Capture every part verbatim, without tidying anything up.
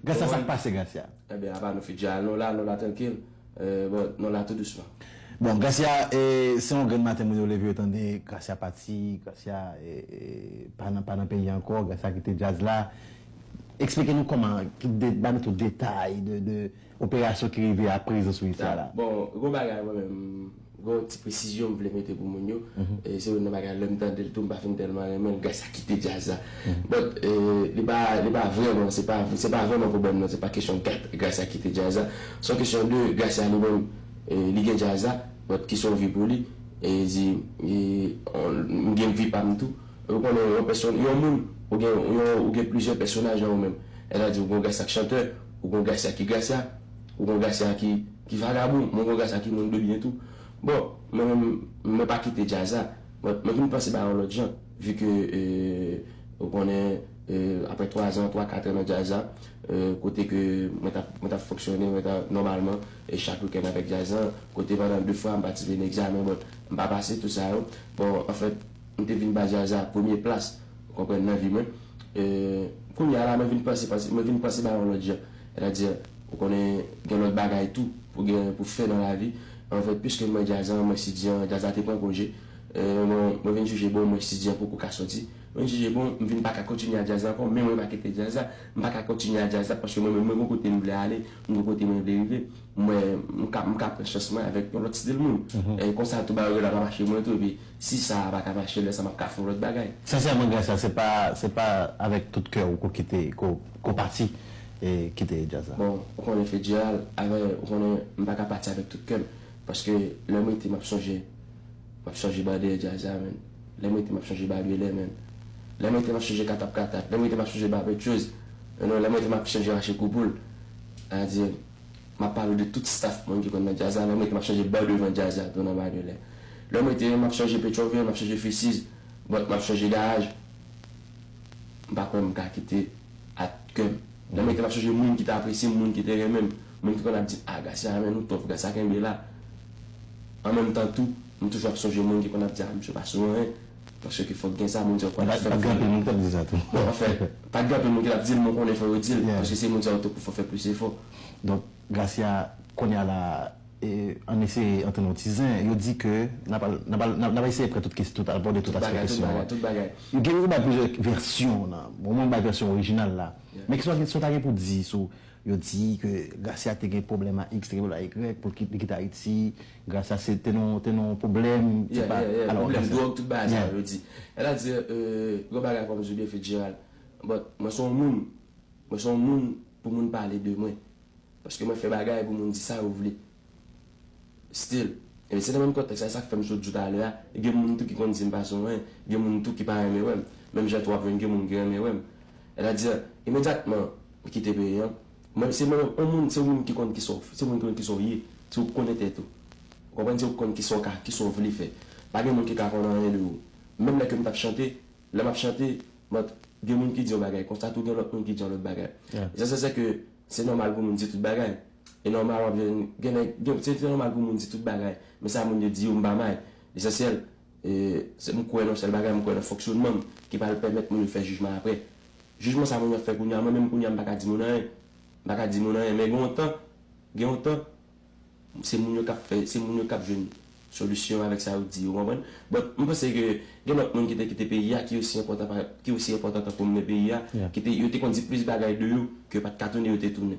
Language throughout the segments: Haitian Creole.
Gracia, sa k pase, Gracia? Ebyen, apa nou Fidjal, nou la, nou la trankil. Bon, nou la tou dousman. Bon, Gracia, e, se yon grenn maten moun yo leve yo tande Gracia pati, Gracia e, e, pa nan pa nan peyi ankò, Gracia kite djaz la. Eksplike nou kòman, ba nou tout detay de, de operasyon ki rive aprezan sou isi a la. Bon, gwo bagay mwen menm, gwo ti presizyon m vle mete pou moun yo. E se youn nan bagay lè m tande l tou m pa fin tèlman renmen l, Gracia kite djaz la. But e, li pa li pa vrèman, se pa se pa vrèman pwoblèm nan, se pa kesyon Gracia kite djaz la. Se yon kesyon de Gracia li menm, e, li gen djaz la, but ki se yon vi pou li. E di, e, m gen vi pa m tou. Ou konnen yon pèsonn, yon moun, ou gen yon, ou gen plizyè pèsonaj nan ou menm. Sètadi ou gen yon Gracia ki chantè, ou gen yon Gracia ki Gracia, ou gen yon Gracia ki, ki vagabon, mwen gen yon Gracia ki moun de byen tou. Bon, mwen menm, mwen pa kite djaz la. Mwen, mwen vin panse ba yon lòt jan, vi ke, e, ou konnen, e, apre twa zan, twa, kat an nan djaz la, e, kote ke mwen t ap, mwen t ap fonksyone, mwen t ap nòmalman, e chak wikenn avèk djaz la, kote pandan de fwa m patisipe nan egzamen, bon, m pa pase tout sa yo. Bon, anfèt, m te vin ba djaz la premye plas, ou konprann, nan vi mwen. E, kounye a la, mwen vin panse, panse, mwen vin panse ba yon lòt jan. Sètadi, ou konnen, gen lòt bagay tou pou gen, pou fè nan lavi. Anfèt, piske mwen djaz la, mwen estidyan, djaz la te pran konje. E, mwen, mwen vin jije, bon, mwen estidyan poko ka sòti. Mwen jije, bon, m vin pa ka kontinye a djaz la ankò, men mwen pa kite djaz la. M pa ka kontinye a djaz la paske mwen menm, mwen gon kote m vle ale, m gon kote mwen vle rive. Mwen, m ka, m ka pran chans mwen avèk yon lòt stil moun. E konsa tou bagay yo la pa mache mwen tou, epi si sa a pa ka mache, lè sa a m ap ka fè yon lòt bagay. Sensèman, Gracia, se pa, se pa avèk tout kè w ke w kite, ke w, ke w pati, e kite djaz la. Bon, ou konnen Fedjeral, avè, ou konnen m pa ka pati avèk tout kè m, paske lè m rete m ap sonje, m ap sonje ba dèyè djaz la, menn. Lè m rete m ap sonje ba Bèlè, menn. Lè m rete m ap sonje Katap Katap. Lè m rete m ap sonje ba Pètyoz. Non, lè m rete m ap sonje rache koupoul. Sètadi, m ap pale w de tout staff mwen ki konn nan djaz la. Lè m rete m ap sonje ba devan djaz la tou nan Bèlè. Lè m rete m ap sonje Petyonvil, m ap sonje Fesiz, but m ap sonje Garaj. M pa kwè m ka kite ak kè m. Lè m rete m ap sonje moun ki te apresye m, moun ki te renmen m, moun ki konn ap di, "Ah, Gracia, men nou tòf, Gracia kenbe la." An menm tan tou, m toujou ap sonje moun ki konn ap di, "Ah, misye pa sou anyen." Paske fòk gen sa, moun sa yo konn ap fè. Pa t gen anpil moun ki t ap di sa tou. Bon, anfen, pa t gen anpil moun ki t ap di l, men w konnen fò yo di l, paske se moun sa yo tou pou fò fè plis efò. Donk, Gracia, kounye a la, e, ann eseye antre nan yon ti zen. Yo di ke n ap al, n ap al, n ap, n ap eseye pran tout kesyon, tout, abòde tout aspè kesyon an. Tout bagay, tout bagay. Yo gen, yo bay plizyè vèsyon nan. Bon, mwen bay vèsyon orijinal la. Men kesyon, kesyon ta gen pou di sou, yo di ke Gracia te gen pwoblèm a X, te gen pwoblèm a Y, pou li kit-, li kite Ayiti, Gracia se te nan, te nan pwoblèm, se pa, alò, pwoblèm dwòg, tout bagay sa yo di. Sètadi, e, gwo bagay kòm Zubie Fitzgerald. But, mwen se yon moun, mwen se yon moun pou moun pale de mwen. Paske mwen fè bagay pou moun di sa yo vle. Still. Ebyen, se nan menm kontèks la, sa k fè m sot di w talè a, gen moun tou ki konn di m pa se yon anyen, gen moun tou ki pa renmen wè m. Menm jan tou w ap jwenn gen moun ki renmen wè m. Sètadi, imedyatman m kite peyi an, mwen, se mwen menm, yon moun, se yon moun ki konn kisa w, se yon moun ki konn kisa w ye, se ou k konnen tèt ou. Ou konprann, se ou k konn kisa w ka, kisa w vle fè. Pa gen moun ki ka konn anyen de ou. Menm lè ke m t ap chante, lè m ap chante, but, gen moun ki di yon bagay konsa, tou gen lòt moun ki di yon lòt bagay. Lesansyèl se ke se nòmal pou moun di tout bagay. E nòmal w ap jwenn, gen nèg, gen, se, se nòmal pou moun di tout bagay. Men sa moun yo di yo, m pa may. Lesansyèl, e, se, m kwè nan yon sèl bagay, m kwè nan fonksyònman m ki pral pèmèt moun yo fè jijman apre. Jijman sa moun yo ap fè kounye a, mwen menm kounye a m pa ka di moun anyen. M pa ka di moun anyen, men gen yon tan, gen yon tan, se moun yo k ap fè, se moun yo k ap jwenn solisyon avèk sa yo di, ou konprann? But, m panse ke gen lòt moun ki te kite peyi a, ki osi enpòtan pa, ki osi enpòtan tankou m nan peyi a, ki te, yo te konn di plis bagay de yo, ke yo pa t ka tounen, yo te tounen.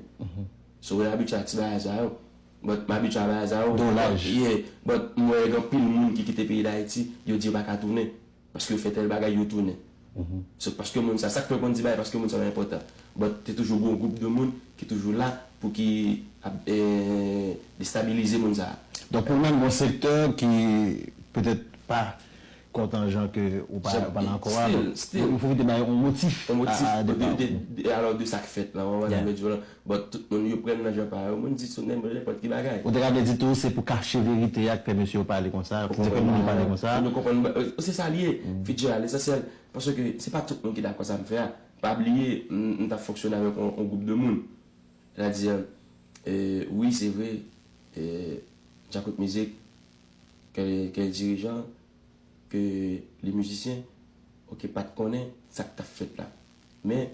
So, mwen abitye a ti bagay sa yo. But, m abitye a bagay sa yo. Gen yon laj. Yeah, but, m wè gen anpil moun ki kite peyi Dayiti, yo di yo pa ka tounen. Paske yo fè tèl bagay, yo tounen. Se paske moun sa, sa k fè yo konn di bagay, paske moun sa yo enpòtan. But te toujou gen yon gwoup de moun ki toujou la pou ki ap, e, destabilize moun sa. Donk, pou mwen, gen yon sektè ki petèt pa kontan jan ke ou pa, pa nan kò a, donk, yo pwofite bay yon motif a depa. Alò, de sa k fèt la, w konprann, but tout moun yo pran nan jan pa yo, moun di sou nenpòt ki bagay. Ou te ka vle di tou, se pou kache verite a k fè mesye yo pale konsa, pou fè moun yo pale konsa. Moun yo konprann, se sa l ye, Fitzgerald, lesansyèl, paske se pa tout moun ki dakò sa m fè a. Pa bliye, m, m t ap fonksyone avèk yon, yon gwoup de moun. Sètadi, e, wi, se vre, e, Djakout Mizik, ke, ke dirijan, ke li mizisyen, oke, pa t konnen sa k t ap fèt la. Men,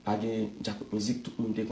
pa gen djakout mizik, tout moun te